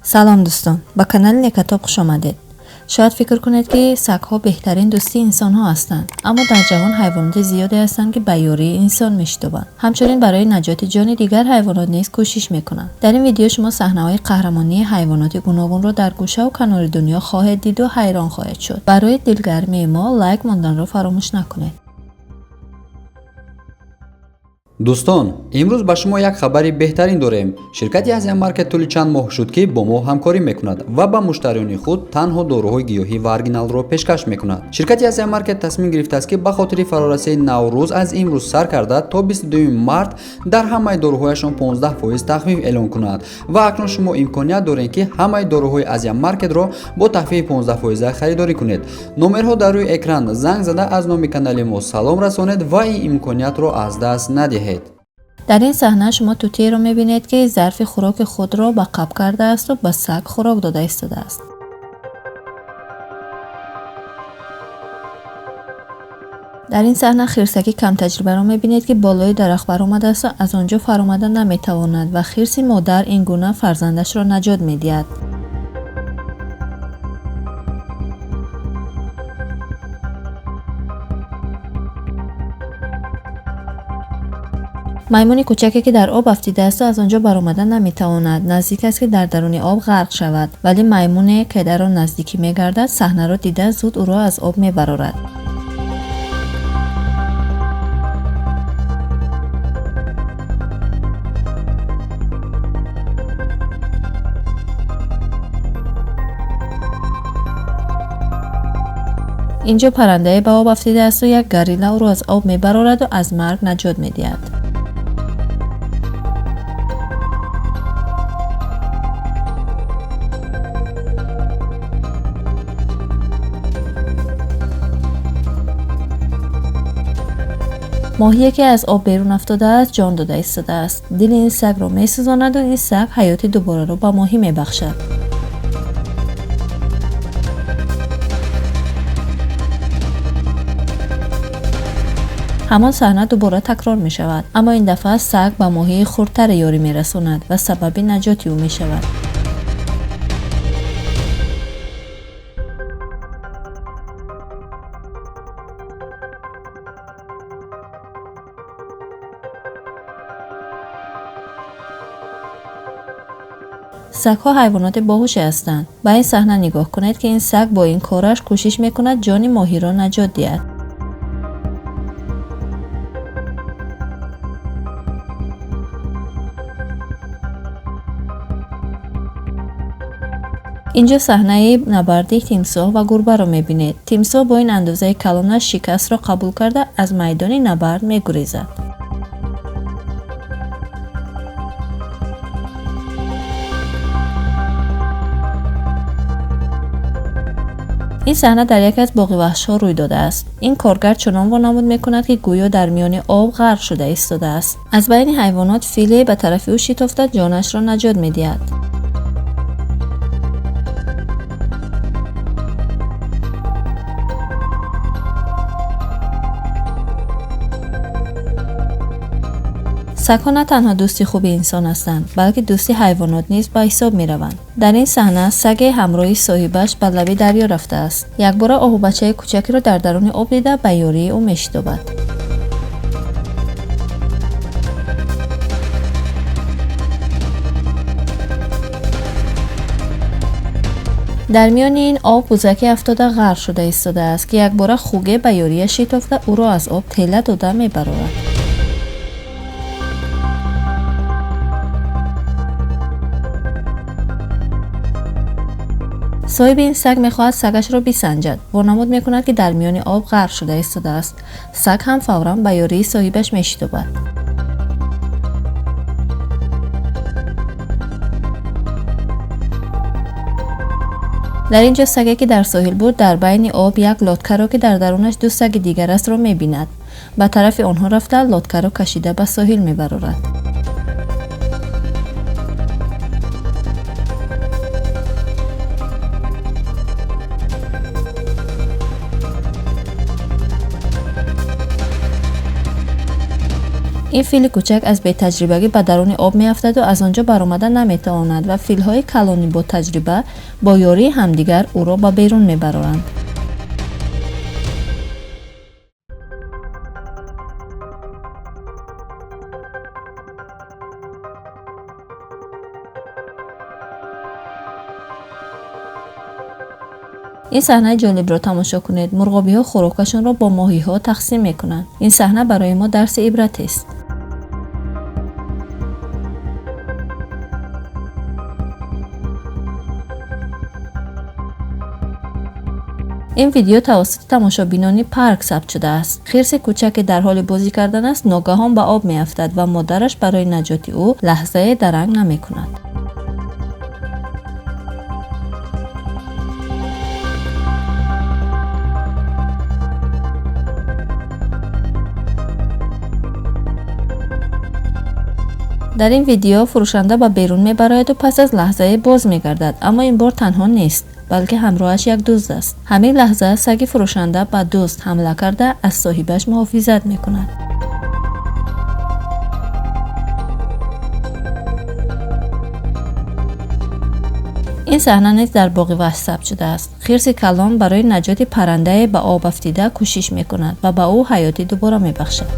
Салом дӯстон, ба канали Некатоб хуш омадед. Шояд фикр кунед, ки сагҳо беҳтарин дӯсти инсонҳо ҳастанд, аммо дар ҷаҳон ҳайвоноти зиёде ҳастанд, ки ба ёрии инсон мешитобанд. Ҳамчунин барои наҷоти ҷони дигар ҳайвонот низ кӯшиш мекунанд. Дар ин видео шумо саҳнаҳои қаҳрамонии ҳайвоноти гуногунро дар гӯшаву канори дунё хоҳед диду ҳайрон хоҳед шуд. Барои дилгармии мо лайк монданро фаромӯш накунед. Дӯстон, имрӯз ба шумо як хабари беҳтарин дорем. Ширкати Азия Маркет тӯли чанд моҳ шуд, ки бо мо ҳамкорӣ мекунад ва ба муштариёни худ танҳо доруҳои гиёҳӣ ва оригиналро пешкаш мекунад. Ширкати Азия Маркет тасмим гирифтааст, ки ба хотири фарорасии Наврӯз аз имрӯз сар карда то 22 март дар ҳамаи доруҳояшон 15% тахфиф эълон кунад ва акнун шумо имконият доред, ки ҳамаи доруҳои Азия Маркетро бо тахфифи 15% харидорӣ кунед. Номерҳо дар рӯи экран. Занг зада, аз номи канали мо салом расонед ва ин имкониятро аз даст надиҳед. Дар ин саҳна шумо тутиеро мебинед, ки зарфи хӯроки худро ба қаб кардаасту ба саг хӯрок дода истодааст. Дар ин саҳна хирсаки камтаҷрибаро мебинед, ки болои дарахт баромадаасту аз он ҷо фаромада наметавонад ва хирси модар ин гуна фарзандашро наҷот медиҳад. Маймуни кӯчаке, ки дар об афтидаасту аз он ҷо баромада наметавонад, наздик аст, ки дар даруни об ғарқ шавад, вале маймуне, ки дар он наздикӣ мегардад, саҳнаро дида, зуд ӯро аз об мебарорад. Инҷо паррандае ба об афтидаасту як горилла ӯро аз об мебарораду аз марг наҷот медиҳад. Моҳие, ки аз об берун афтодааст, ҷон дода истодааст. Дили ин сагро месӯзонаду ин саг ҳаёти дубораро ба моҳӣ мебахшад. Ҳамон саҳна дубора такрор мешавад, аммо ин дафъа саг ба моҳии хурдтаре ёрӣ мерасонад ва сабаби наҷоти ӯ мешавад. Сагҳо ҳайвоноти боҳуше ҳастанд. Ба ин саҳна нигоҳ кунед, ки ин саг бо ин кораш кӯшиш мекунад ҷони моҳиро наҷот диҳад. Инҷо саҳнаи набарди тимсоҳ ва гурбаро мебинед. Тимсоҳ бо ин андозаи калонаш шикастро қабул карда, аз майдони набард мегурезад. Ин саҳна дар яке аз боғи ваҳшҳо рӯй додааст. Ин коргар чунон вонамуд мекунад, ки гӯё дар миёни об ғарқ шуда истодааст. Аз байни ҳайвонот филе ба тарафи ӯ шитофта, ҷонашро наҷот медиҳад. Сагҳо на танҳо дӯсти хуби инсон ҳастанд, балки дӯсти ҳайвонот низ ба ҳисоб мераванд. Дар ин саҳна саге ҳамроҳи соҳибаш ба лаби дарё рафтааст. Якбора оҳубачаи кӯчакеро дар даруни об дида, ба ёрии ӯ мешитобад. Дар миёни ин об бузаке афтода ғарқ шуда истодааст, ки якбора хуге ба ёрияш шитофта, ӯро аз об тела дода мебарорад. Соҳиби ин саг мехоҳад сагашро бисанҷад. Вонамуд мекунад, ки дар миёни об ғарқ шуда истодааст. Саг ҳам фавран ба ёрии соҳибаш мешитобад. Дар ин ҷо саге, ки дар соҳил буд, дар байни об як лодкаро, ки дар дарунаш ду саги дигар астро, мебинад. Ба тарафи онҳо рафта, лодкаро кашида ба соҳил мебарорад. Ин фили кӯчак аз бетаҷрибагӣ ба даруни об меафтаду аз он ҷо баромада наметавонад ва филҳои калони ботаҷриба бо ёрии ҳамдигар ӯро ба берун мебароранд. Ин саҳнаи ҷолибро тамошо кунед. Мурғобиҳо хӯрокашонро бо моҳиҳо тақсим мекунанд. Ин саҳна барои мо дарси ибратест. Ин видео тавассути тамошобинони парк сабт шудааст. Хирси кӯчак, ки дар ҳоли бозӣ кардан аст, ногаҳон ба об меафтад ва модараш барои наҷоти ӯ лаҳзае даранг намекунад. Дар ин видео фурӯшанда ба берун мебарояду пас аз лаҳзае боз мегардад, аммо ин бор танҳо нест, балки ҳамроҳаш як дузд аст. Ҳамин лаҳза саги фурӯшанда ба дузд ҳамла карда аз соҳибаш муҳофизат мекунад. Ин саҳна низ дар боғи ваҳш сабт шудааст. Хирси калон барои наҷоти паррандае ба об афтида кӯшиш мекунад ва ба ӯ ҳаёти дубора мебахшад.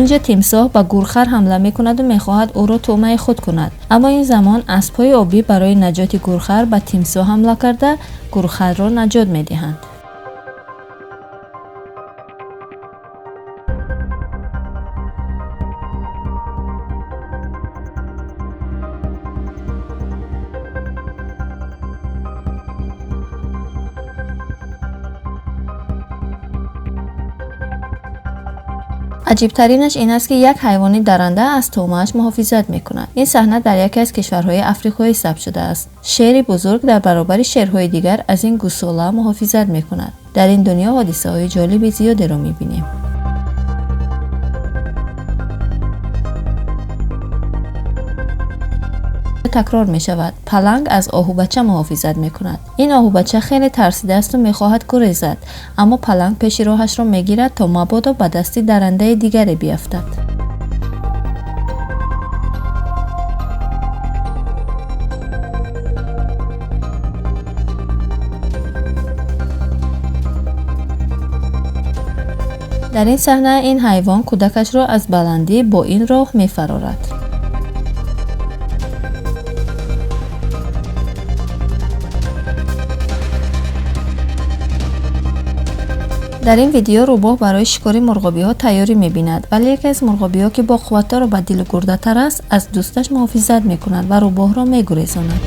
Инҷо тимсоҳ ба гурхар ҳамла мекунаду мехоҳад ӯро тӯъмаи худ кунад, аммо ин замон аспҳои обӣ барои наҷоти гурхар ба тимсоҳ ҳамла карда гурхарро наҷот медиҳанд. Аҷибтаринаш ин аст, ки як ҳайвони даранда аз тӯъмааш муҳофизат мекунад. Ин саҳна дар яке аз кишварҳои африқоӣ сабт шудааст. Шери бузург дар баробари шерҳои дигар аз ин гӯсола муҳофизат мекунад. Дар ин дунё ҳодисаҳои ҷолиби зиёдеро мебинем. Такрор мешавад. Паланг аз оҳубача муҳофизат мекунад. Ин оҳубача хеле тарсидаасту мехоҳад гурезад, аммо паланг пеши роҳашро мегирад, то мабодо ба дасти дарандаи дигаре биафтад. Дар ин саҳна ин ҳайвон кӯдакашро аз баландӣ бо ин роҳ мефарорад. Дар ин видео рӯбоҳ барои шикори мурғобиҳо тайёрӣ мебинад, вале яке аз мурғобиҳо, ки бо қувваттару ба дилу гурдатар аст, аз дӯсташ муҳофизат мекунад ва рӯбоҳро мегурезонад.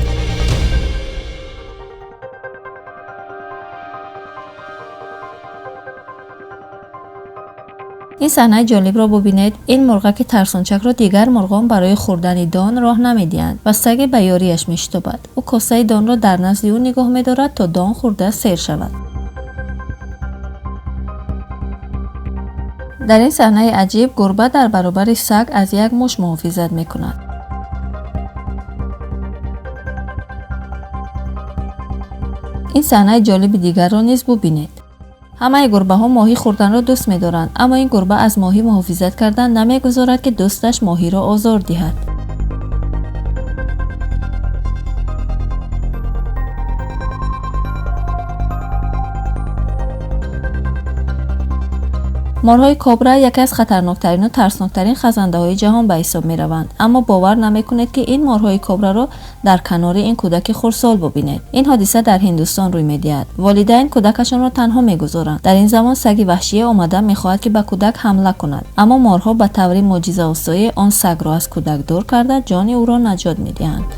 Ин саҳнаи ҷолибро бубинед. Ин мурғаки тарсончакро дигар мурғон барои хӯрдани дон роҳ намедиҳанд ва саге ба ёрияш мешитобад. Ӯ косаи донро дар назди ӯ нигоҳ медорад, то дон хӯрда сер шавад. Дар ин саҳнаи аҷиб гурба дар баробари саг аз як муш муҳофизат мекунад. Ин саҳнаи ҷолиби дигарро низ бубинед. Ҳамаи гурбаҳо моҳӣ хӯрданро дӯст медоранд, аммо ин гурба аз моҳӣ муҳофизат кардан намегузорад, ки дӯсташ моҳиро озор диҳад. Морҳои кобра яке аз хатарноктарину тарсноктарин хазандаҳои ҷаҳон ба ҳисоб мераванд, аммо бовар намекунед, ки ин морҳои кобраро дар канори ин кӯдаки хурдсол бубинед. Ин ҳодиса дар Ҳиндустон рӯй медиҳад. Волидайн кӯдакашонро танҳо мегузоранд. Дар ин замон саги ваҳшие омада мехоҳад, ки ба кӯдак ҳамла кунад, аммо морҳо ба таври мӯъҷизаосое он сагро аз кӯдак дур карда ҷони ӯро наҷот медиҳанд.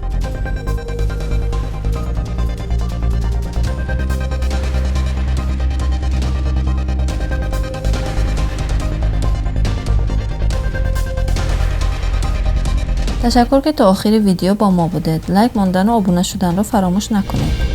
Ташаккур, ки то охири видео бо мо будед. Лайк мондану обуна шуданро фаромӯш накунед.